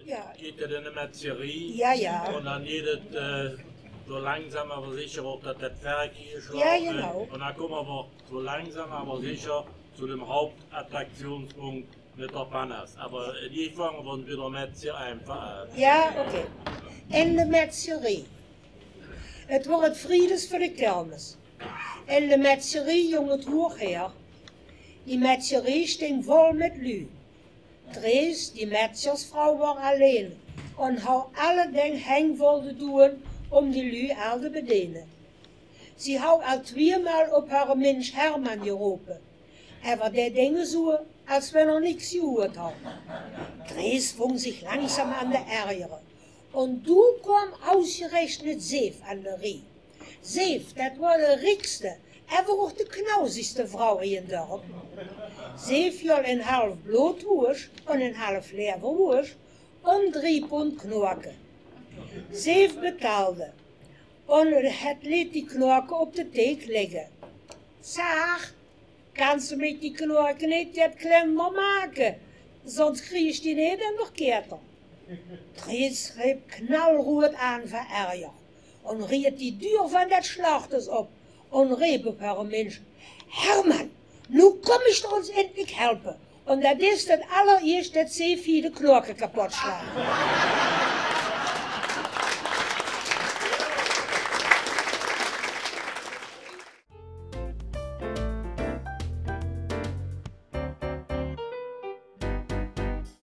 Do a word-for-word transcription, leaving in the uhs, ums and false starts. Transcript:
Ja. Geit 't in de Metzgerij. Ja, ja. En dan geit 't, eh, zo langzaam maar zeker op dat dat verkje is. Ja, genau. En dan komme we zo langzaam maar zeker zu dem Hauptattraktionspunkt mit der Pannas. Aber die fangen wir wieder mit sehr einfach an. Ja, okay. In de Metzgerij. Het wordt vriedes voor de kermis. In de Metzgerij jong het hoog her. Die Metzgerij sting vol mit lü. Drees, die Metzgersvrouw, waar alleen en hou alle ding heng vol te doen om die lü al te bedenen. Ze hou al tweemaal op hare mins Herman jerope, ever dee dinge zoe, als wen er niks jehoerd hou. Drees vong zich langzaam aan te ergere. En doe kwam ausgerechnet Zeef aan de rie. Zeef, dat waar de riekste, ever och de knausigste vrouw in het dorp. Zeef jol een half bloodwoers en een half leverwoers en drie pond knoake. Zeef betaalde en het leet die knoake op de teek ligge. Zaag, kans se mit die knoake neet jet klemmer make, soms kriegs die neet in de ketel. Drees greep knalroed aan van erger en reed die deur van dat slachters op en reep op hare mins: "Herman, nu kom ich dir ons endlich helpe." En dat is het allereerst dat Zeef hie de knoake kapot slaat.